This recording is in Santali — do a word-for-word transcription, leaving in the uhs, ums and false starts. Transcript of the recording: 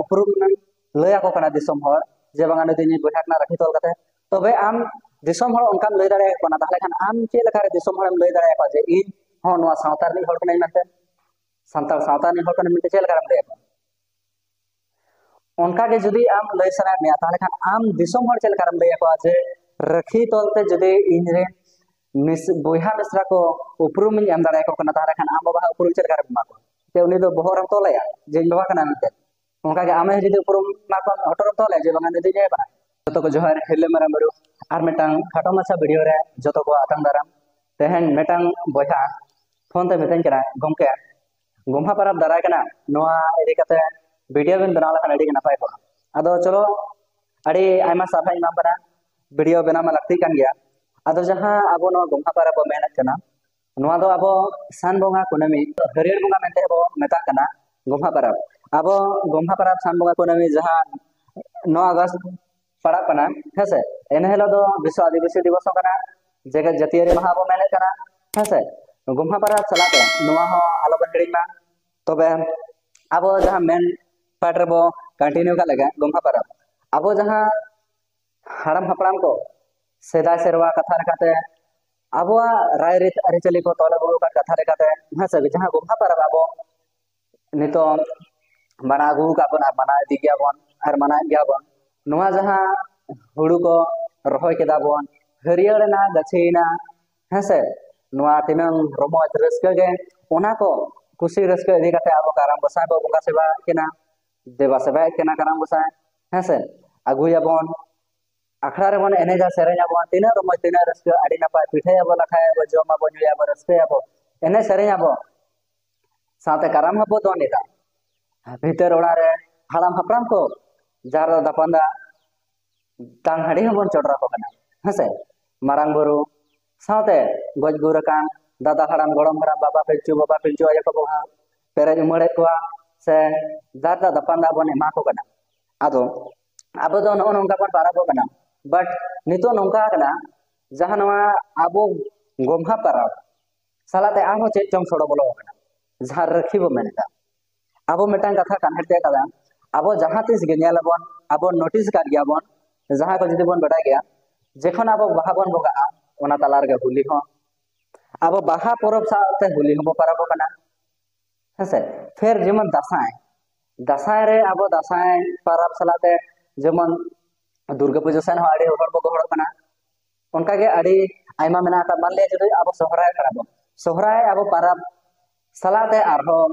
ᱩᱯᱨᱩᱢ ᱮᱢ ᱞᱟᱹᱭ ᱟᱠᱚ ᱠᱟᱱᱟ ᱫᱤᱥᱚᱢ ᱦᱚᱲ, ᱡᱮ ᱵᱟᱝᱟ ᱱᱩᱭ ᱫᱚ ᱤᱧᱤᱡ ᱵᱚᱭᱦᱟ ᱠᱟᱱᱟ ᱨᱟᱹᱠᱷᱤ ᱛᱚᱞ ᱠᱟᱛᱮ, ᱛᱚᱵᱮ ᱟᱢ ᱫᱤᱥᱚᱢ ᱦᱚᱲ ᱚᱱᱠᱟᱢ ᱞᱟᱹᱭ ᱫᱟᱲᱮᱭᱟᱠᱚ ᱠᱟᱱᱟ, ᱛᱟᱦᱚᱞᱮ ᱠᱷᱟᱱ ᱟᱢ ᱪᱮᱫ ᱞᱮᱠᱟᱨᱮ ᱫᱤᱥᱚᱢ ᱦᱚᱲᱮᱢ ᱞᱟᱹᱭ ᱫᱟᱲᱮᱭᱟᱠᱚᱣᱟ ᱡᱮ ᱤᱧ ᱦᱚᱸ ᱱᱚᱣᱟ ᱥᱟᱶᱛᱟ ᱨᱤᱱᱤᱡ ᱦᱚᱲ ᱠᱟᱹᱱᱟᱹᱧ ᱢᱮᱱᱛᱮ, ᱥᱟᱱᱛᱟᱲ ᱥᱟᱶᱛᱟ ᱨᱤᱱᱤᱡ ᱦᱚᱲ ᱠᱟᱹᱱᱟᱹᱧ ᱢᱮᱱᱛᱮ ᱪᱮᱫ ᱞᱮᱠᱟᱨᱮᱢ ᱞᱟᱹᱭ ᱟᱠᱚᱣᱟ? ᱚᱱᱠᱟ ᱜᱮ ᱡᱩᱫᱤ ᱟᱢ ᱞᱟᱹᱭ ᱥᱟᱱᱟᱭᱮᱫ ᱢᱮᱭᱟ, ᱛᱟᱦᱚᱞᱮ ᱠᱷᱟᱱ ᱟᱢ ᱫᱤᱥᱚᱢ ᱦᱚᱲ ᱪᱮᱫ ᱞᱮᱠᱟᱨᱮᱢ ᱞᱟᱹᱭ ᱟᱠᱚᱣᱟ ᱡᱮ ᱨᱟᱹᱠᱷᱤ ᱛᱚᱞ ᱛᱮ ᱡᱩᱫᱤ ᱤᱧ ᱨᱮᱱ ᱢᱤᱥ-, ᱵᱚᱭᱦᱟ ᱢᱤᱥᱨᱟ ᱠᱚ ᱩᱯᱨᱩᱢ ᱤᱧ ᱮᱢ ᱫᱟᱲᱮᱭᱟᱠᱚ ᱠᱟᱱᱟ, ᱛᱟᱦᱚᱞᱮ ᱠᱷᱟᱱ ᱟᱢ ᱵᱟᱵᱟ ᱦᱟᱜ ᱩᱯᱨᱩᱢ ᱪᱮᱫ ᱞᱮᱠᱟᱨᱮᱢ ᱮᱢᱟ ᱠᱚᱣᱟ? ᱪᱮ ᱩᱱᱤ ᱫᱚ ᱵᱚᱦᱚᱜ ᱨᱮᱢ ᱛᱚᱞᱟᱭᱟ ᱡᱮ ᱤᱧ ᱵᱟᱵᱟ ᱠᱟᱱᱟᱭ ᱢᱮᱱᱛᱮ? ᱚᱱᱠᱟ ᱜᱮ ᱟᱢ ᱦᱚᱸ ᱡᱩᱫᱤ ᱩᱯᱨᱩᱢ ᱮᱢᱟ ᱠᱚᱣᱟ, ᱦᱚᱴᱚᱜ ᱨᱮᱢ ᱛᱚᱞᱟᱭᱟ ᱡᱮ ᱵᱟᱝᱟ ᱱᱩᱭ ᱫᱚ ᱤᱧ ᱟᱭᱳ ᱠᱟᱱᱟᱭ? ᱡᱚᱛᱚ ᱠᱚ ᱡᱚᱦᱟᱨ, ᱦᱤᱨᱞᱟᱹ ᱢᱟᱨᱟᱝ ᱵᱩᱨᱩ ᱟᱨ ᱢᱤᱫᱴᱟᱝ ᱠᱷᱟᱴᱚ ᱢᱟᱪᱷᱟ ᱵᱷᱤᱰᱤᱭᱳ ᱨᱮ ᱡᱚᱛᱚ ᱠᱚ ᱟᱛᱟᱝ ᱫᱟᱨᱟᱢ᱾ ᱛᱮᱦᱮᱧ ᱢᱤᱫᱴᱟᱝ ᱵᱚᱭᱦᱟ ᱯᱷᱳᱱ ᱛᱮ ᱢᱤᱛᱟᱹᱧ ᱠᱟᱱᱟ, "ᱜᱚᱢᱠᱮ, ᱜᱚᱢᱦᱟ ᱯᱚᱨᱚᱵᱽ ᱫᱟᱨᱟᱭ ᱠᱟᱱᱟ, ᱱᱚᱣᱟ ᱤᱫᱤ ᱠᱟᱛᱮ ᱵᱷᱤᱰᱤᱭᱳ ᱵᱮᱱ ᱵᱮᱱᱟᱣ ᱞᱮᱠᱷᱟᱱ ᱟᱹᱰᱤ ᱜᱮ ᱱᱟᱯᱟᱭ ᱠᱚᱜᱼᱟ᱾" ᱟᱫᱚ ᱪᱚᱞᱚ, ᱟᱹᱰᱤ ᱟᱭᱢᱟ ᱥᱟᱨᱦᱟᱣ ᱤᱧ ᱮᱢᱟᱢ ᱠᱟᱱᱟ ᱵᱷᱤᱰᱤᱭᱳ ᱵᱮᱱᱟᱣ ᱢᱟ ᱞᱟᱹᱠᱛᱤ ᱠᱟᱱ ᱜᱮᱭᱟ᱾ ᱟᱫᱚ ᱡᱟᱦᱟᱸ ᱟᱵᱚ ᱱᱚᱣᱟ ᱜᱚᱢᱦᱟ ᱯᱚᱨᱚᱵᱽ ᱵᱚ ᱢᱮᱱᱮᱫ ᱠᱟᱱᱟ, ᱱᱚᱣᱟ ᱫᱚ ᱟᱵᱚ ᱥᱟᱱ ᱵᱚᱸᱜᱟ ᱠᱩᱱᱟᱹᱢᱤ, ᱦᱟᱹᱨᱭᱟᱹᱲ ᱵᱚᱸᱜᱟ ᱢᱮᱱᱛᱮ ᱵᱚ ᱢᱮᱛᱟᱜ ᱠᱟᱱᱟ ᱜᱚᱢᱦᱟ ᱯᱚᱨᱚᱵᱽ᱾ ᱟᱵᱚ ᱜᱚᱢᱦᱟ ᱯᱚᱨᱚᱵᱽ ᱥᱟᱱ ᱵᱚᱸᱜᱟ ᱠᱩᱱᱟᱹᱢᱤ ᱡᱟᱦᱟᱸ ᱱᱚ ᱟᱜᱚᱥᱴ ᱯᱟᱲᱟᱜ ᱠᱟᱱᱟ, ᱦᱮᱸᱥᱮ, ᱮᱱ ᱦᱤᱞᱳᱜ ᱫᱚ ᱵᱤᱥᱥᱚ ᱟᱹᱫᱤᱵᱟᱹᱥᱤ ᱫᱤᱵᱚᱥ ᱦᱚᱸ ᱠᱟᱱᱟ, ᱡᱮᱜᱮᱛ ᱡᱟᱹᱛᱤᱭᱟᱹᱨᱤ ᱢᱟᱦᱟ ᱵᱚ ᱢᱮᱱᱮᱫ ᱠᱟᱱᱟ, ᱦᱮᱸᱥᱮ᱾ ᱜᱚᱢᱦᱟ ᱯᱚᱨᱚᱵᱽ ᱥᱟᱞᱟᱜ ᱛᱮ ᱱᱚᱣᱟ ᱦᱚᱸ ᱟᱞᱚ ᱵᱚᱱ ᱦᱤᱲᱤᱧ ᱢᱟ᱾ ᱛᱚᱵᱮ ᱟᱵᱚ ᱡᱟᱦᱟᱸ ᱢᱮᱱ ᱯᱟᱴ ᱨᱮᱵᱚ ᱠᱚᱱᱴᱤᱱᱤᱭᱩ ᱠᱟᱜ ᱞᱮᱠᱟ, ᱜᱚᱢᱦᱟ ᱯᱚᱨᱚᱵᱽ ᱟᱵᱚ ᱡᱟᱦᱟᱸ ᱦᱟᱲᱟᱢ ᱦᱟᱯᱲᱟᱢ ᱠᱚ ᱥᱮᱫᱟᱭ ᱥᱮᱨᱣᱟ ᱠᱟᱛᱷᱟ ᱞᱮᱠᱟᱛᱮ, ᱟᱵᱚᱣᱟᱜ ᱨᱟᱭᱨᱤᱛ ᱟᱹᱨᱤᱪᱟᱹᱞᱤ ᱠᱚ ᱛᱚᱞ ᱟᱹᱜᱩ ᱟᱠᱟᱫ ᱠᱟᱛᱷᱟ ᱞᱮᱠᱟᱛᱮ, ᱦᱮᱸ ᱥᱮ, ᱡᱟᱦᱟᱸ ᱜᱚᱢᱦᱟ ᱯᱚᱨᱚᱵᱽ ᱟᱵᱚ ᱱᱤᱛᱚᱜ ᱢᱟᱱᱟᱣ ᱟᱹᱜᱩ ᱟᱠᱟᱫ ᱵᱚᱱ ᱟᱨ ᱢᱟᱱᱟᱣ ᱤᱫᱤ ᱜᱮᱭᱟ ᱵᱚᱱ ᱟᱨ ᱢᱟᱱᱟᱣᱮᱫ ᱜᱮᱭᱟ ᱵᱚᱱ, ᱱᱚᱣᱟ ᱡᱟᱦᱟᱸ ᱦᱩᱲᱩ ᱠᱚ ᱨᱚᱦᱚᱭ ᱠᱮᱫᱟ ᱵᱚᱱ, ᱦᱟᱹᱨᱭᱟᱹᱲ ᱮᱱᱟ, ᱜᱟᱹᱪᱷᱤᱭᱮᱱᱟ, ᱦᱮᱸ ᱥᱮ, ᱱᱚᱣᱟ ᱛᱤᱱᱟᱹᱝ ᱨᱚᱢᱚᱡᱽ ᱨᱟᱹᱥᱠᱟᱹ ᱜᱮ, ᱚᱱᱟ ᱠᱚ ᱠᱩᱥᱤ ᱨᱟᱹᱥᱠᱟᱹ ᱤᱫᱤ ᱠᱟᱛᱮ ᱟᱵᱚ ᱠᱟᱨᱟᱢ ᱜᱚᱸᱥᱟᱭ ᱵᱚ ᱵᱚᱸᱜᱟ ᱥᱮᱵᱟᱭᱮᱫ ᱠᱤᱱᱟ, ᱫᱮᱵᱟ ᱥᱮᱵᱟᱭᱮᱫ ᱠᱤᱱᱟ ᱠᱟᱨᱟᱢ ᱜᱚᱸᱥᱟᱭ, ᱦᱮᱸ ᱥᱮ, ᱟᱹᱜᱩᱭᱟᱵᱚᱱ, ᱟᱠᱷᱲᱟ ᱨᱮᱵᱚᱱ ᱮᱱᱮᱡᱟ, ᱥᱮᱨᱮᱧ ᱟᱵᱚᱱ, ᱛᱤᱱᱟᱹᱜ ᱨᱚᱢᱚᱡᱽ, ᱛᱤᱱᱟᱹᱜ ᱨᱟᱹᱥᱠᱟᱹ, ᱟᱹᱰᱤ ᱱᱟᱯᱟᱭ, ᱯᱤᱴᱷᱟᱹᱭᱟᱵᱚ, ᱞᱟᱴᱷᱟᱭᱟᱵᱚ, ᱡᱚᱢᱟᱵᱚ, ᱧᱩᱭᱟᱵᱚ, ᱨᱟᱹᱥᱠᱟᱹᱭᱟᱵᱚ, ᱮᱱᱮᱡ ᱥᱮᱨᱮᱧ ᱟᱵᱚ, ᱥᱟᱶᱛᱮ ᱠᱟᱨᱟᱢ ᱦᱚᱸᱵᱚ ᱫᱚᱱ ᱮᱫᱟ᱾ ᱵᱷᱤᱛᱟᱹᱨ ᱚᱲᱟᱜ ᱨᱮ ᱦᱟᱲᱟᱢ ᱦᱟᱯᱲᱟᱢ ᱠᱚ ᱡᱟᱦᱮᱨ ᱨᱮ ᱫᱟᱯᱟᱱ ᱫᱟ, ᱛᱟᱝ ᱦᱟᱺᱰᱤ ᱦᱚᱸᱵᱚᱱ ᱪᱚᱰᱚᱨ ᱟᱠᱚ ᱠᱟᱱᱟ, ᱦᱮᱸᱥᱮ᱾ ᱢᱟᱨᱟᱝ ᱵᱩᱨᱩ ᱥᱟᱶᱛᱮ ᱜᱚᱡ ᱜᱩᱨ ᱟᱠᱟᱱ ᱫᱟᱫᱟ ᱦᱟᱲᱟᱢ, ᱜᱚᱲᱚᱢ ᱦᱟᱲᱟᱢ, ᱵᱟᱵᱟ ᱯᱤᱞᱪᱩ, ᱵᱟᱵᱟ ᱯᱤᱞᱪᱩ ᱟᱭᱳ ᱠᱚᱵᱚ ᱦᱚᱸ ᱯᱮᱨᱮᱡ ᱩᱢᱟᱹᱲᱮᱫ ᱠᱚᱣᱟ ᱥᱮ ᱡᱟᱦᱮᱨ ᱨᱮ ᱫᱟᱯᱟᱱ ᱫᱟᱜ ᱵᱚᱱ ᱮᱢᱟ ᱠᱚ ᱠᱟᱱᱟ᱾ ᱟᱫᱚ ᱟᱵᱚ ᱫᱚ ᱱᱚᱜᱼᱚ ᱱᱚᱝᱠᱟ ᱵᱚᱱ ᱯᱟᱨᱟᱵᱚᱜ ᱠᱟᱱᱟ, ᱵᱟᱴ ᱱᱤᱛᱚᱜ ᱱᱚᱝᱠᱟ ᱠᱟᱱᱟ, ᱡᱟᱦᱟᱸ ᱱᱚᱣᱟ ᱟᱵᱚ ᱜᱚᱢᱦᱟ ᱯᱟᱨᱟᱵᱽ ᱥᱟᱞᱟᱜ ᱛᱮ ᱟᱨᱦᱚᱸ ᱪᱮᱫ ᱪᱚᱝ ᱥᱚᱲᱚ ᱵᱚᱞᱚ ᱟᱠᱟᱱᱟ, ᱡᱟᱦᱟᱸ ᱨᱟᱹᱠᱷᱤ ᱵᱚ ᱢᱮᱱ ᱮᱫᱟ᱾ ᱟᱵᱚ ᱢᱤᱫᱴᱟᱝ ᱠᱟᱛᱷᱟ ᱠᱟᱱᱦᱮᱲ ᱛᱮ ᱠᱟᱫᱟ, ᱟᱵᱚ ᱡᱟᱦᱟᱸ ᱛᱤᱥ ᱜᱮ ᱧᱮᱞ ᱟᱵᱚᱱ, ᱟᱵᱚ ᱱᱳᱴᱤᱥ ᱟᱠᱟᱫ ᱜᱮᱭᱟ ᱵᱚᱱ, ᱡᱟᱦᱟᱸᱭ ᱠᱚ ᱡᱩᱫᱤ ᱵᱚᱱ ᱵᱟᱰᱟᱭ ᱜᱮᱭᱟ, ᱡᱚᱠᱷᱚᱱ ᱟᱵᱚ ᱵᱟᱦᱟ ᱵᱚᱱ ᱵᱚᱸᱜᱟᱜᱼᱟ, ᱚᱱᱟ ᱛᱟᱞᱟ ᱨᱮᱜᱮ ᱦᱳᱞᱤ ᱦᱚᱸ, ᱟᱵᱚ ᱵᱟᱦᱟ ᱯᱚᱨᱚᱵᱽ ᱥᱟᱶᱛᱮ ᱦᱳᱞᱤ ᱦᱚᱸᱵᱚ ᱯᱚᱨᱚᱵᱚᱜ ᱠᱟᱱᱟ᱾ ᱦᱮᱸᱥᱮ? ᱯᱷᱮᱨ ᱡᱮᱢᱚᱱ ᱫᱟᱸᱥᱟᱭ, ᱫᱟᱸᱥᱟᱭ ᱨᱮ ᱟᱵᱚ ᱫᱟᱸᱥᱟᱭ ᱯᱚᱨᱚᱵᱽ ᱥᱟᱞᱟᱜ ᱛᱮ ᱡᱮᱢᱚᱱ ᱫᱩᱨᱜᱟᱹ ᱯᱩᱡᱟᱹ ᱥᱮᱫ ᱦᱚᱸ ᱟᱹᱰᱤ ᱦᱚᱲ ᱵᱚ ᱜᱚᱦᱚᱲᱚᱜ ᱠᱟᱱᱟ᱾ ᱚᱱᱠᱟᱜᱮ ᱟᱹᱰᱤ ᱟᱭᱢᱟ ᱢᱮᱱᱟᱜ ᱟᱠᱟᱫ᱾ ᱢᱟᱱ ᱞᱤᱭᱟ ᱡᱩᱫᱤ ᱟᱵᱚ ᱥᱚᱦᱨᱟᱭ ᱯᱚᱨᱚᱵᱽ, ᱥᱚᱦᱨᱟᱭ ᱟᱵᱚ ᱯᱚᱨᱚᱵᱽ ᱥᱟᱞᱟᱜ ᱛᱮ ᱟᱨᱦᱚᱸ